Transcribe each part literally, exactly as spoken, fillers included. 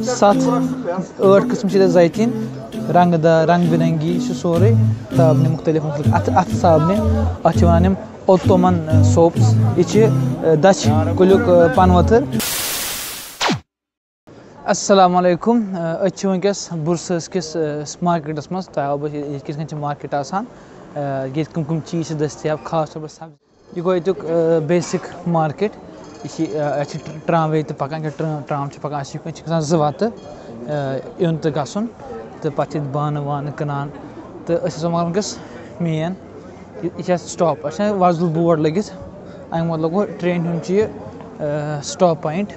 ستھ ٲٹھ قٕسم چھِ ییٚتہِ زیتون، رنٛگہٕ دار، رنٛگ برنٛگی، یہِ چھُ سورُے صابنہِ مُختٔلِف مُختٔلِف، اَتھٕ اَتھٕ صابنہِ۔ اَتھ چھِ وَنان یِم اوتومن سوپٕس۔ یہِ چھِ، اَ، دَچھِ کُلیُک، اَ، پَنہٕ ؤتھٕر۔ السلام علیکم۔ اَ، أسۍ چھِ وٕنکیٚس بُرسَس کِس، اَ، مارکیٹَس منٛز۔ تۄہہِ ہاوو بہٕ یہِ کِتھ کٔنۍ چھِ مارکیٹ آسان، اَ، ییٚتہِ کٕم کٕم چیٖز چھِ دٔستیاب، خاص طور پٲٹھۍ سبزی۔ یہِ گوٚو ییٚتیُک، آ، بیسک مارکیٹ۔ یہِ چھِ، آ، اَتہِ چھِ ٹر-، ٹرٛاموے تہِ پَکان، کیٛاہ ٹرٛ-، ٹرٛام چھِ پَکان، اَتھ چھِ، یہِ چھِ گژھان زٕ وَتہٕ، آ، یُن تہٕ گژھُن، تہٕ پَتہٕ چھِ ییٚتہِ بانہٕ وانہٕ کٕنان۔ تہٕ أسۍ ہَسا مۄکلان وٕنکیٚس مین، یہِ، یہِ چھِ اَتھ سٹاپ، اَسہِ چھِ وۄزُل بورڈ لٔگِتھ، اَمیُک مطلب گوٚو ٹرٛینہِ ہُنٛد چھُ یہِ، آ، سٹاپ پویِنٛٹ۔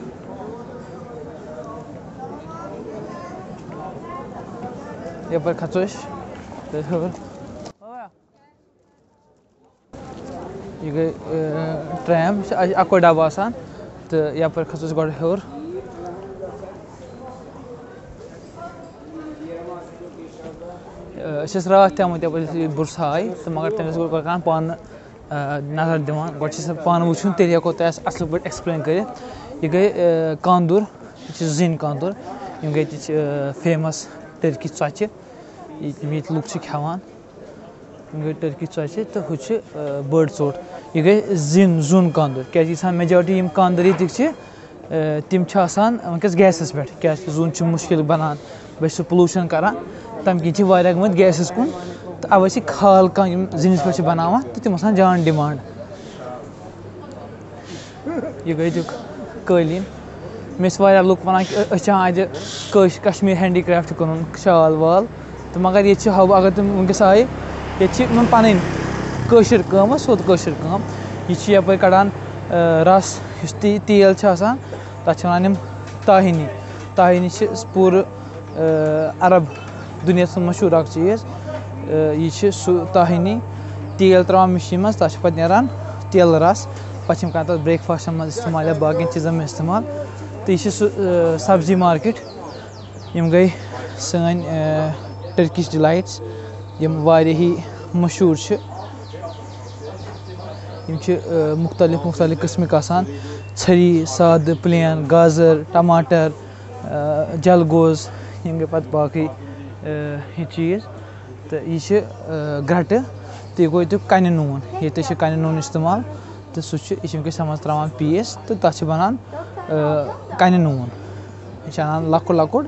یَپٲرۍ کھَسو أسۍ تہٕ ہیوٚر۔ یہِ گٔے، اَ، ٹرٛیم، یہِ چھِ اَ-، اَکوے ڈَبہٕ آسان۔ تہٕ یَپٲرۍ کھَسو أسۍ گۄڈٕ ہیوٚر۔ اَ، أسۍ ٲسۍ راتھ تہِ آمٕتۍ یَپٲرۍ، یُتھُے بُرسہٕ آیہِ، تہٕ مگر تٔمِس گوٚو گۄڈٕ کَران پانہٕ، اَ، نظر دِوان۔ گۄڈٕ چھِ سُہ پانہٕ وٕچھُن، تیٚلہِ ہٮ۪کو تۄہہِ اَسہِ اَصٕل پٲٹھۍ ایکسپلین کٔرِتھ۔ یہِ گٔے، اَ، کانٛدُر، یہِ چھِ زِنۍ کانٛدُر، یِم گٔے ییٚتِچ، اَ، فیمَس ٹٔرکی ژۄچہِ، یہِ، یِم ییٚتہِ لُکھ چھِ کھٮ۪وان۔ یِم گٔے ٹٔرکی ژۄچہِ تہٕ ہُہ چھِ، آ، بٔڑ ژوٚٹ۔ یہِ گٔے زِن، زوٚن کانٛدُر۔ کیٛازِ یُس ہن میجارٹی یِم کانٛدٕر ییٚتِکۍ چھِ، آ، تِم چھِ آسان وٕنکیٚس گیسَس پٮ۪ٹھ، کیٛازِکہِ زوٚن چھُ مُشکِل بَنان، بیٚیہِ چھُ سُہ پولوٗشَن کَران، تَمہِ کِنۍ چھِ واریاہ گٔمٕتۍ گیسَس کُن۔ تہٕ اَوَے چھِ کھال کانٛہہ یِم زِنِس پٮ۪ٹھ چھِ بَناوان تہٕ تِم آسان جان ڈِمانٛڈ۔ یہِ گٔے دیُک قٲلیٖن۔ مےٚ ٲسۍ واریاہ لُکھ وَنان کہِ أسۍ چھِ اَنان اَتہِ کٲش-، کشمیٖر ہینڈی کرٛافٹ کٕنُن، شال وال۔ تہٕ مگر ییٚتہِ چھِ ہاو-، اگر تِم وٕنکیٚس آیہِ، ییٚتہِ چھِ یِمَن پَنٕنۍ کٲشِر کٲم، حظ سیوٚد کٲشِر کٲم۔ یہِ چھِ یَپٲرۍ کَڑان، آ، رَس، یُس تی-، تیٖل چھِ آسان، تَتھ چھِ وَنان یِم تاہِنی۔ تاہِنی چھِ پوٗرٕ، آ، عرب دُنیاہَس منٛز مشہوٗر اَکھ چیٖز۔ آ، یہِ چھِ سُہ تاہِنی، تیٖل ترٛاوان مِشیٖن منٛز، تَتھ چھِ پَتہٕ نیران تیٖلہٕ رَس۔ پَتہٕ چھِ یِم کَران تَتھ برٛیک فاسٹَن منٛز استعمال یا باقٕیَن چیٖزَن منٛز استعمال۔ تہٕ یہِ چھِ سُہ، آ، سبزی مارکیٹ۔ یِم گٔے سٲنۍ، آ، ٹٔرکِش ڈِلایٹٕس، یِم واریاہی مشہوٗر چھِ۔ یِم چھِ، آ، مُختلِف مُختلِف قٕسمٕکۍ آسان، ژھٔری، سادٕ، پٕلین، گازٕر، ٹماٹر، آ، جلگوز، یِم گٔے پَتہٕ باقٕے، آ، یہِ چیٖز۔ تہٕ یہِ چھِ، آ، گرٛٹہٕ، تہٕ یہِ گوٚو ییٚتیُک کَنہِ نوٗن، ییٚتہِ چھِ کَنہِ نوٗن استعمال، تہٕ سُہ چھُ، یہِ چھِ وٕنکیٚس اَتھ منٛز ترٛاوان پیٖس، تہٕ تَتھ چھِ بَنان، آ، کَنہِ نوٗن۔ یہِ چھِ اَنان لۄکُٹ لۄکُٹ،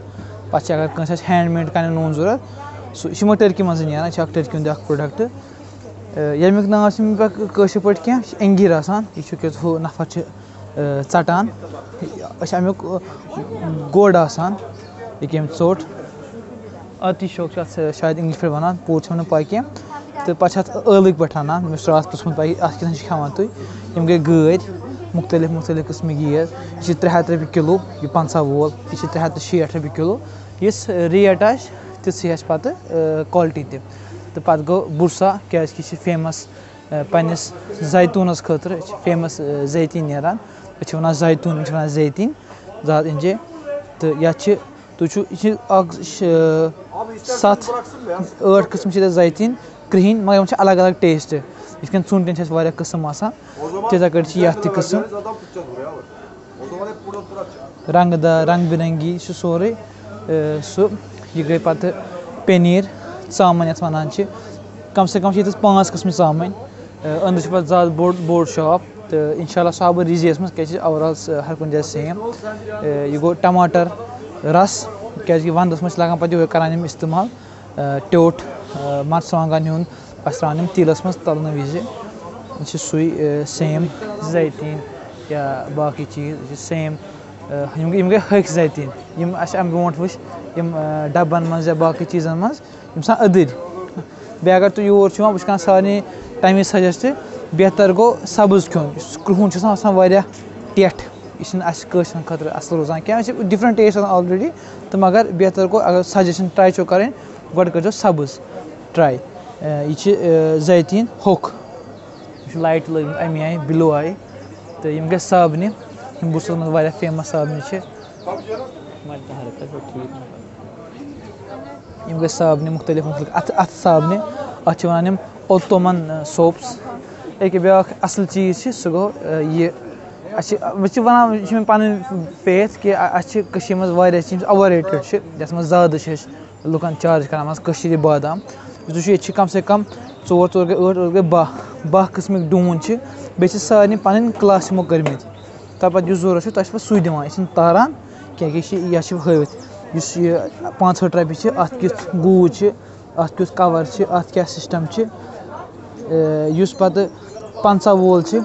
پَتہٕ چھِ اگر کٲنٛسہِ آسہِ ہینٛڈ میڈ کَنہِ نوٗن ضوٚرَتھ، سُہ، یہِ چھِ یِمَن ٹٔرکی منٛزٕے نیران، یہِ چھِ اَکھ ٹٔرکی ہُنٛد اَکھ پرٛوڈَکٹ۔ آ، ییٚمیُک ناو چھِ مےٚ پَتہٕ کٲشِر پٲٹھۍ کینٛہہ، یہِ چھِ اَنگیٖر آسان، یہِ چھُ کیٛاہ ہُہ نفر چھِ، آ، ژَٹان۔ أسۍ چھِ اَمیُک، آ، گوٚڑ آسان، یہِ کہِ أمۍ ژوٚٹ۔ آتی شوک چھِ اَتھ شاید اِنٛگلِش پٲٹھۍ وَنان، پوٗرٕ چھَم نہٕ پَے کینٛہہ۔ تہٕ پَتہٕ چھِ اَتھ ٲلٕکۍ پٮ۪ٹھ اَنان، مےٚ چھُ راتھ پرٛژھمُت تۄہہِ، اَتھ کِتھ کٔنۍ چھِ کھٮ۪وان تُہۍ؟ یِم گٔے گٲدۍ، مُختٔلِف مُختٔلِف قٕسمٕکۍ گٲدۍ۔ یہِ چھِ ترٛےٚ ہَتھ رۄپیہِ کِلوٗ، یہِ پنٛژاہ وول، یہِ چھِ ترٛےٚ ہَتھ تہٕ شیٹھ رۄپیہِ کِلوٗ۔ یِژھ ریٹ آسہِ، تِژھٕے آسہِ پَتہٕ، آ، quality تہِ۔ تہٕ پَتہٕ گوٚو بُرسا، کیٛازِکہِ یہِ چھِ فیمَس، آ، پنٛنِس زیتوٗنَس خٲطرٕ، یہِ چھِ فیمَس، آ، زیتِنۍ نیران۔ أسۍ چھِ وَنان زیتوٗن، یِم چھِ وَنان زیتِنۍ، زات اِنجے۔ تہٕ یَتھ چھِ، تُہۍ چھُو، یہِ چھِ اَکھ، شےٚ، سَتھ، ٲٹھ قٕسٕم چھِ ییٚتہِ زیتِنۍ، کرٛہِنۍ، مگر یِمَن چھِ الگ الگ ٹیسٹ۔ یِتھ کٔنۍ ژوٗنٛٹھٮ۪ن چھِ اَسہِ واریاہ قٕسٕم آسان، تِتھَے کٔٹھۍ چھِ یَتھ تہِ قٕسٕم۔ رنٛگہٕ دار، رنٛگ برنٛگی چھُ سورُے، اَ، سُہ۔ یہِ گٔے پَتہٕ پٔنیٖر، ژامَن یَتھ وَنان چھِ۔ کَم سے کَم چھِ ییٚتٮ۪س پانٛژھ قٕسمٕچ ژامَن۔ اَ، أنٛدرٕ چھُ پَتہٕ زیادٕ بوٚڑ، بوٚڑ شاپ۔ تہٕ اِنشاء اللہ سُہ ہاوٕ بہٕ ریٖجیَس منٛز، کیٛازِ چھِ overall س-، ہر کُنہِ جایہِ same۔ اَ، یہِ گوٚو ٹماٹر رَس، کیٛازِکہِ وَنٛدَس منٛز چھِ لَگان پَتہٕ یِہوٚے کَران یِم استعمال۔ اَ، ٹیوٚٹھ، اَ، مرژٕوانٛگن ہیوٗ پَتہٕ ترٛاوان یِم تیٖلَس منٛز تَلنہٕ وِزِ۔ یہِ چھِ سُے، اَ، same زیتیٖن یا باقٕے چیٖز، یہِ چھِ same، اَ، یِم گٔے، یِم گٔے ۂکھۍ زیتیٖن، یِم اَسہِ اَمہِ برونٛٹھ وٕچھ، یِم، اَ، ڈَبَن منٛز یا باقٕے چیٖزَن منٛز، یِم چھِ آسان أدٕرۍ۔ بیٚیہِ اگر تُہۍ یور چھِو یِوان، بہٕ چھُس کَران سارنٕے تَمہِ وِزِ suggest، بہتر گوٚو سَبٕز کھیوٚن، یُس کرٛہُن چھُ آسان، اَتھ چھُ آسان واریاہ ٹیٹھ، یہِ چھُنہٕ اَسہِ کٲشرٮ۪ن خٲطرٕ اَصٕل روزان کینٛہہ۔ اَسہِ چھِ different taste آسان already، تہٕ مگر بہتر گوٚو اگر suggestion try چھو کَرٕنۍ، گۄڈٕ کٔرۍزیو سَبٕز try۔ اَ، یہِ چھِ، اَ، زیتیٖن ہوٚکھ، یہِ چھُ light لٲگمٕژ اَمہِ آیہِ، blue آیہِ، تہٕ یِم گٔے صابنہِ، یِم بُرسَس منٛز واریاہ famous صابنہِ چھِ۔ یِم گٔے صابنہِ مُختٔلِف مُختٔلِف اَتھٕ، اَتھٕ صابنہِ۔ اَتھ چھِ وَنان یِم اوتومَن، اَ، soaps۔ أکیٛاہ بیٛاکھ اَصٕل چیٖز چھِ، سُہ گوٚو، اَ، یہِ اَسہِ چھِ، بہٕ چھِ وَنان، یہِ چھِ مےٚ پَنٕنۍ faith کہِ اَ-، اَسہِ چھِ کٔشیٖرِ منٛز واریاہ چیٖز overrated چھِ، یَتھ منٛز زیادٕ چھِ أسۍ لُکَن charge کَران منٛز کٔشیٖرِ بادام۔ یُس وٕچھِو، ییٚتہِ چھِ کَم سے کَم ژور، ژور گٔے ٲٹھ، ٲٹھ گٔے باہ، باہ قٕسمٕکۍ ڈوٗنۍ چھِ، بیٚیہِ چھِ سارنٕے پَنٕنۍ class یِمو کٔرمٕتۍ۔ تَتھ پَتہٕ یُس ضوٚرَتھ چھُ، تۄہہِ چھِ پَتہٕ سُے دِوان، یہِ چھِنہٕ تاران کینٛہہ، یہِ چھِ، یہِ چھِ ہٲوِتھ۔ یُس یہِ پانٛژھ ہٲٹھ رۄپیہِ چھِ، اَتھ کیُتھ گوٗج چھِ، اَتھ کیُتھ cover چھِ، اَتھ کیٛاہ system چھِ، اے، یُس پَتہٕ پنٛژاہ وول چھِ،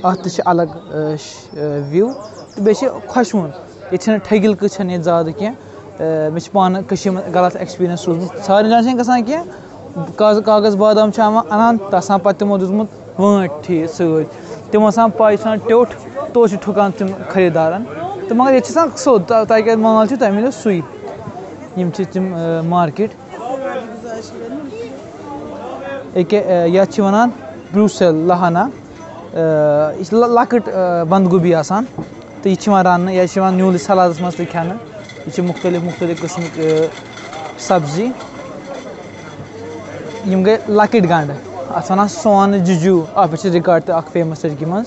اَتھ تہِ چھِ الگ، اے، ش-، اے، view۔ تہٕ بیٚیہِ چھِ خۄشوُن، ییٚتہِ چھِنہٕ ٹھٔگِل کٔژ چھَنہٕ ییٚتہِ زیادٕ کینٛہہ۔ اے، مےٚ چھِ پانہٕ کٔشیٖرِ منٛز غلط experience روٗزمُت، سارنٕے جایَن چھِنہٕ گژھان کینٛہہ۔ کاغذ، کاغذ بادام چھِ اَنان، اَنان، تَتھ آسان پَتہٕ تِمو دیُتمُت وٲنٛٹھ ٹھیٖک سۭتۍ، تِمو آسان پَے، چھِ آسان ٹیوٚٹھ، توتہِ چھِ ٹھُکان تِم خٔریٖدارَن۔ تہٕ مگر ییٚتہِ چھِ آسان سیوٚد، تۄ-، تۄہہِ کَتہِ مال چھُ، تۄہہِ مِلیو سُے۔ یِم چھِ تِم، اے، market۔ أکیٛاہ، اے، یَتھ چھِ وَنان بروسل لہانا۔ اے، یہِ چھِ لۄ-، لۄکٕٹ، اے، بندگوبی آسان۔ تہٕ یہِ چھِ یِوان رَننہٕ، یا چھِ یِوان نیوٗلٕے سلادَس منٛز تہِ کھٮ۪نہٕ۔ یہِ چھِ مُختٔلِف مُختٔلِف قٕسمٕکۍ، اے، سبزی۔ یِم گٔے لۄکٕٹۍ گنٛڈٕ، اَتھ وَنان سون جُجوٗ، اَتھ پٮ۪ٹھ چھِ record تہِ اَکھ famous ٹٔرکی منٛز،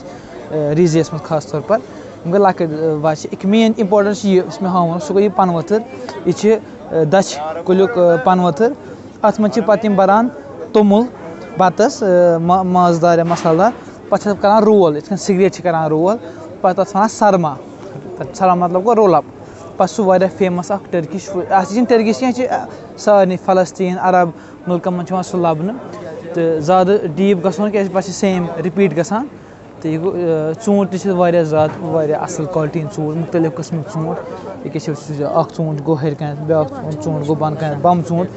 اے، ریٖزیَس منٛز خاص طور پر۔ یِم گٔے لۄکٕٹۍ، اے، وَچہِ۔ أکۍ main important چھِ یہِ، یُس مےٚ ہاوُن اوس، سُہ گوٚو یہِ پَنہٕ ؤتھٕر۔ یہِ چھِ، اے، دَچھِ کُلیُک، اے، پَنہٕ ؤتھٕر۔ اَتھ منٛز چھِ پَتہٕ یِم بَران توٚمُل بَتَس، اے، ما-، مازدار یا مصالہٕ دار۔ پَتہٕ چھِ اَتھ کَران roll، یِتھ کٔنۍ سِگریٹ چھِ کَران roll۔ پَتہٕ تَتھ وَنان سَرما۔ سَرما مطلب گوٚو roll up۔ پَتہٕ چھُ واریاہ famous اَکھ Turkish food۔ اَتھ چھِنہٕ Turkish کینٛہہ، یہِ چھِ، اے، سارنٕے فلسطیٖن، عرب مُلکَن منٛز چھِ یِوان سُہ لَبنہٕ۔ تہٕ زیادٕ deep گژھو نہٕ، کیٛازِ پَتہٕ چھِ same repeat گژھان۔ تہٕ یہِ گوٚو، اے، ژوٗنٛٹھۍ تہِ چھِ واریاہ زیادٕ، واریاہ اَصٕل quality ہِنٛدۍ ژوٗنٛٹھۍ، مُختٔلِف قٕسمٕکۍ ژوٗنٛٹھۍ۔ ییٚکیٛاہ چھِ وٕچھِو، اَکھ ژوٗنٛٹھ گوٚو ہیٚرِ کَنٮ۪تھ، بیٛاکھ ژوٗنٛٹھ گوٚو بۄنہٕ کَنٮ۪تھ، بَم ژوٗنٛٹھ۔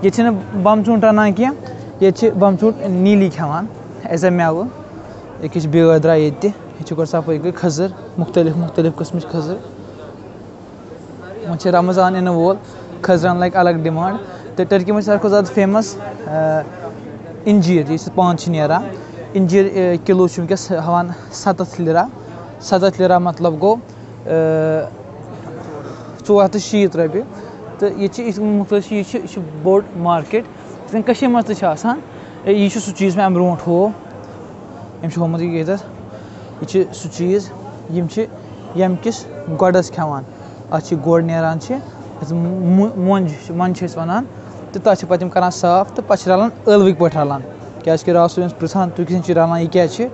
ییٚتہِ چھِنہٕ بَم ژوٗنٛٹھ رَنان کینٛہہ، ییٚتہِ چھِ بَم ژوٗنٛٹھ نیٖلی کھٮ۪وان as a مٮ۪وٕ۔ ییٚکیٛاہ چھِ بیٛٲر درٛاے ییٚتہِ تہِ، ییٚتہِ چھِ گۄڈٕ صفٲیی گٔے کھٔزٕر، مُختٔلِف مُختٔلِف قٕسمٕچ کھٔزٕر۔ وۄنۍ چھِ رمضان یِنہٕ وول، کھٔزرَن لَگہِ الگ demand۔ تہٕ ٹٔرکی منٛز چھِ ساروی کھۄتہٕ زیادٕ famous، آ، اِنجیٖر، یُس پانہٕ چھِ نیران۔ اِنجیٖر، آ، کِلوٗ چھُ وٕنکیٚس ہٮ۪وان سَتَتھ لیٖرا۔ سَتَتھ لیٖرا مطلب گوٚو، آ، ژور ہَتھ تہٕ شیٖتھ رۄپیہِ۔ تہٕ ییٚتہِ چھِ یِتھ مُختٔلِف چیٖز چھِ، یہِ چھِ بوٚڑ market۔ یِتھ کٔنۍ کٔشیٖرِ منٛز تہِ چھِ آسان۔ اے، یہِ چھُ سُہ چیٖز مےٚ اَمہِ برونٛٹھ ہوو۔ أمۍ چھُ ہوومُت یہِ ییٚتٮ۪تھ۔ یہِ چھِ سُہ چیٖز، یِم چھِ ییٚمہِ کِس گۄڈَس کھٮ۪وان۔ اَتھ چھِ گۄڈ نیران چھِ، یَتھ مۄ-، مۄنٛجہِ چھِ، مۄنٛجہِ چھِ أسۍ وَنان۔ تہٕ تَتھ چھِ پَتہٕ یِم کَران صاف تہٕ پَتہٕ چھِ رَلان ٲلوٕکۍ پٲٹھۍ رَلان۔ کیٛازِکہِ راتھ اوس أمِس پِرٛژھان، "تُہۍ کِتھ کٔنۍ چھِو رَلان، یہِ کیٛاہ چھِ؟"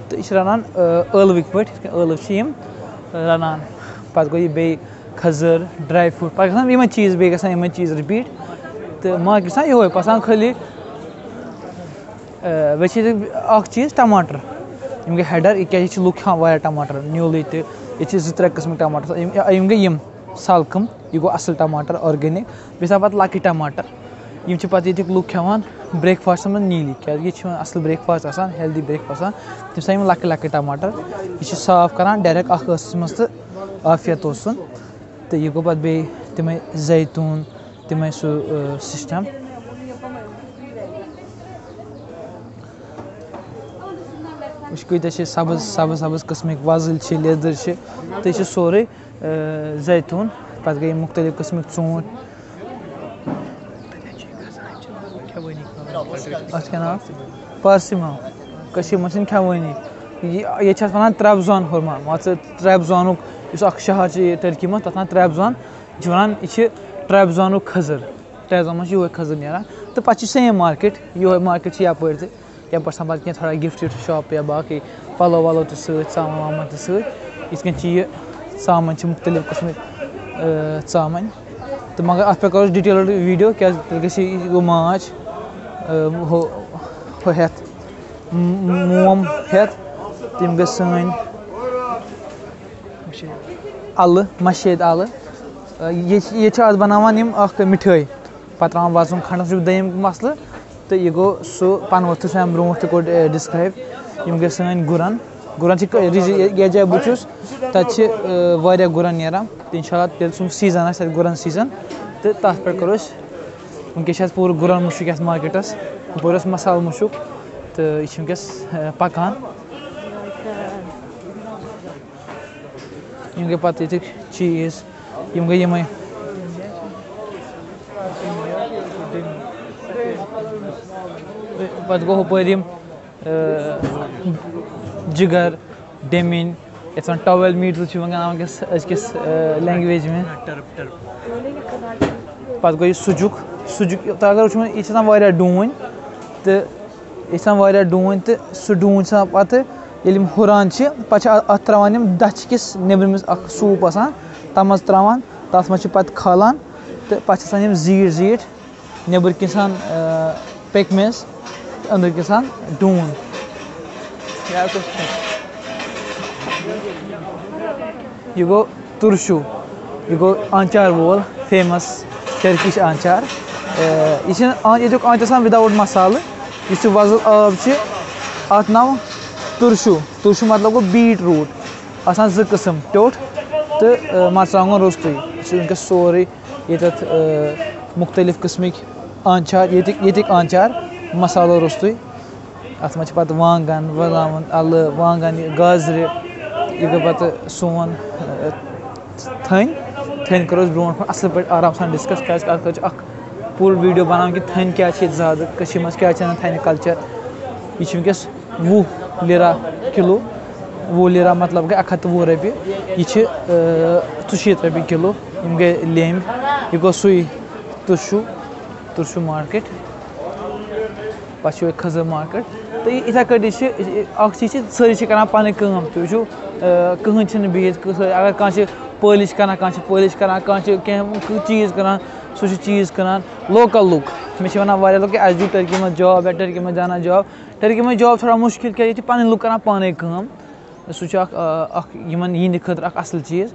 تہٕ یہِ چھِ رَلان، آ، ٲلوٕکۍ پٲٹھۍ، یِتھ کٔنۍ ٲلوٕ چھِ یِم رَلان۔ پَتہٕ گوٚو یہِ بیٚیہِ کھٔزٕر، dry fruit، پَتہٕ گژھان یِمَے چیٖز، بیٚیہِ گژھان یِمَے چیٖز repeat۔ تہٕ market چھِ آسان یِہوٚے، پَتہٕ آسان خٲلی، آ، بیٚیہِ چھِ ییٚتہِ اَکھ چیٖز ٹماٹر۔ یِم گٔے header، یہِ کیٛازِ چھِ لُکھ کھٮ۪وان واریاہ ٹماٹر، نیوٗلٕے تہِ۔ ییٚتہِ چھِ زٕ ترٛےٚ قٕسمٕکۍ ٹماٹر آسان۔ یِم، یِم گٔے یِم سَلکٕم، یہِ گوٚو اَصٕل ٹماٹر، organic۔ بیٚیہِ چھِ آسان پَتہٕ لۄکٕٹۍ ٹماٹر۔ یِم چھِ پَتہٕ ییٚتِکۍ لُکھ کھٮ۪وان breakfastَس منٛز نیٖلی، کیٛازِکہِ یہِ چھِ یِوان اَصٕل breakfast آسان، healthy breakfast آسان۔ تِم چھِ آسان یِم لۄکٕٹۍ لۄکٕٹۍ ٹماٹر۔ یہِ چھِ صاف کَران direct اَکھ ٲسَس منٛز تہٕ عافیت اوسُن۔ تہٕ یہِ گوٚو پَتہٕ بیٚیہِ تِمَے زیتوٗن، تِمَے سُہ، آ، system۔ وٕچھ کۭتیٛاہ چھِ سبٕز، سبٕز، سبٕز قٕسمٕکۍ وۄزٕلۍ چھِ، لیٚدٕر چھِ، تہٕ یہِ چھِ سورُے، آ، زیتوٗن۔ پَتہٕ گٔے یِم مُختٔلِف قٕسمٕکۍ ژوٗنٛٹھۍ۔ اَتھ کیٛاہ ناو؟ پارسِمَل۔ کٔشیٖرِ منٛز چھِنہٕ کھٮ۪وٲنی۔ یہِ، ییٚتہِ چھِ اَتھ وَنان ترٛبزان ہُرما۔ مان ژٕ ترٛبزانُک یُس اَکھ شہر چھِ یہِ ٹٔرکی منٛز، تَتھ وَنان ترٛبزان۔ یہِ چھِ وَنان، یہِ چھِ ترٛبزانُک کھٔزٕر۔ ترٛبزان منٛز چھِ یِہوٚے کھٔزٕر نیران۔ تہٕ پَتہٕ چھِ same market، یِہوٚے market چھِ یَپٲرۍ تہِ۔ یَپٲرۍ چھِ آسان پَتہٕ کینٛہہ تھوڑا gift وِفٹ shop یا باقٕے پَلو وَلو تہِ سۭتۍ، سامان وامان تہِ سۭتۍ۔ یِتھ کٔنۍ چھِ یہِ ژامَن چھِ مُختٔلِف قٕسمٕکۍ، آ، ژامَن۔ تہٕ مگر اَتھ پٮ۪ٹھ کَرو أسۍ detailed video، کیٛازِ تیٚلہِ گژھِ یہِ، یہِ گوٚو ماچھ، آ، ہُہ، ہُہ ہٮ۪تھ، م-، موم ہٮ۪تھ، تِم گٔژھۍ سٲنۍ اَلہٕ، مَشیٖد اَلہٕ۔ آ، یہِ، ییٚتہِ چھِ آز بَناوان یِم اَکھ مِٹھٲے، پَتہٕ ترٛاوان وَزُن کھَنٛڈَس، یہِ چھُ دوٚیِم مسلہٕ۔ تہٕ یہِ گوٚو سُہ پَنہٕ ؤتھٕر، سُہ اَمہِ برونٛٹھ تہِ کوٚر، آ، describe۔ یِم گٔے سٲنۍ گُرَن۔ گُرَن چھِ کٔ-، رِجہِ-، یہِ-، یَتھ جایہِ بہٕ چھُس، تَتہِ چھِ، آ، واریاہ گُرَن نیران۔ تہٕ اِنشاء اللہ، ییٚلہِ سُہ season آسہِ، تَتہِ گُرَن season، تہٕ تَتھ پٮ۪ٹھ کَرو أسۍ۔ وٕنکیٚس چھِ اَسہِ پوٗرٕ گُرَن مُشُک یَتھ marketَس۔ ہُپٲرۍ اوس مصالہٕ مُشُک، تہٕ یہِ چھِ وٕنکیٚس، آ، پَکان۔ یِم گٔے پَتہٕ ییٚتِکۍ چیٖز، یِم گٔے یِمَے۔ پَتہٕ گوٚو ہُپٲرۍ یِم، آ، جِگر، ڈیٚمِنۍ، یَتھ وَنان ٹاویل میٖٹر چھِ یِوان وَنان وٕنکیٚس أزکِس لینگویج منٛز۔ پَتہٕ گوٚو یہِ سُجُک۔ سُجُک تۄہہِ اگر وٕچھو، یہِ چھِ آسان واریاہ ڈوٗنۍ تہٕ یہِ چھِ آسان واریاہ ڈوٗنۍ تہٕ سُہ ڈوٗنۍ چھِ آسان پَتہٕ ییٚلہِ یِم ہُران چھِ، پَتہٕ چھِ اَ- اَتھ ترٛاوان یِم دَچھِ کِس نیٚبرِمِس اَکھ سوٗپ آسان، تَتھ منٛز ترٛاوان، تَتھ منٛز چھِ پَتہٕ کھالان تہٕ پَتہٕ چھِ آسان یِم زیٖٹھۍ زیٖٹھۍ، نیٚبٕرۍ کِنۍ آسان، آ، پیٚکمِز، أنٛدٕرۍ کِنۍ آسان ڈوٗن۔ یہِ گوٚو تُرشوٗ، یہِ گوٚو آنٛچار وول، فیمَس ٹٔرکِش آنٛچار۔ آ، یہِ چھِنہٕ آ-، ییٚتیُک آنٛچار آسان without مصالہٕ، یُس یہِ وۄزُل آب چھِ، اَتھ ناو تُرشوٗ۔ تُرشوٗ مطلب گوٚو بیٖٹ روٗٹ، آسان زٕ قٕسٕم، ٹیوٚٹھ تہٕ، آ، مَرژٕوانٛگُن روٚستُے۔ یہِ چھِ وٕنکیٚس سورُے ییٚتٮ۪تھ، آ، مُختٔلِف قٕسمٕکۍ آنٛچار، ییٚتِکۍ، ییٚتِکۍ آنٛچار مصالو روٚستُے۔ اَتھ منٛز چھِ پَتہٕ وانٛگَن، وَزاوُن، اَلہٕ، وانٛگَن، یہِ گازرِ، یہِ گوٚو پَتہٕ سون، آ، تھٔنۍ۔ تھٔنۍ کَرو أسۍ برونٛٹھ کُن اَصٕل پٲٹھۍ آرام سان ڈِسکَس، کیٛازِکہِ اَتھ خٲطرٕ چھِ اَکھ پوٗرٕ ویٖڈیو بَناوُن کہِ تھٔنۍ کیٛاہ چھِ ییٚتہِ زیادٕ، کٔشیٖرِ منٛز کیٛاہ چھِ اَنان تھٔنہِ کَلچَر۔ یہِ چھِ وٕنکیٚس وُہ لیٖرا کِلوٗ، وُہ لیٖرا مطلب گٔے اَکھ ہَتھ تہٕ وُہ رۄپیہِ۔ یہِ چھِ، آ، ژُشیٖتھ رۄپیہِ کِلوٗ، یِم گٔے لیٚمبۍ۔ یہِ گوٚو سُے تُرشوٗ، تُرشوٗ مارکیٹ۔ پَتہٕ چھُ یہِ کھٔزٕر مارکیٹ۔ تہٕ یہِ یِتھَے کٲٹھۍ چھِ، اَکھ چیٖز چھِ، سٲری چھِ کَران پَنٕنۍ کٲم۔ تُہۍ وٕچھِو، آ، کٕہٕنۍ چھِنہٕ بِہِتھ، کٕہٕنۍ، اگر کانٛہہ چھِ پٲلِش کَران، کانٛہہ چھِ پٲلِش کَران، کانٛہہ چھِ کینٛہہ چیٖز کٕنان، سُہ چھِ چیٖز کٕنان۔ لوکَل لُکھ، مےٚ چھِ وَنان واریاہ لُکھ کہِ اَسہِ دِیِو ٹٔرکی منٛز جاب یا ٹٔرکی منٛز دیٛاونا جاب۔ ٹٔرکی منٛز جاب چھِ تھوڑا مُشکِل، کیٛازِ ییٚتہِ چھِ پَنٕنۍ لُکھ کَران پانَے کٲم۔ سُہ چھُ اَکھ، آ، اَکھ یِمَن یِہِنٛدِ خٲطرٕ اَکھ اَصٕل چیٖز۔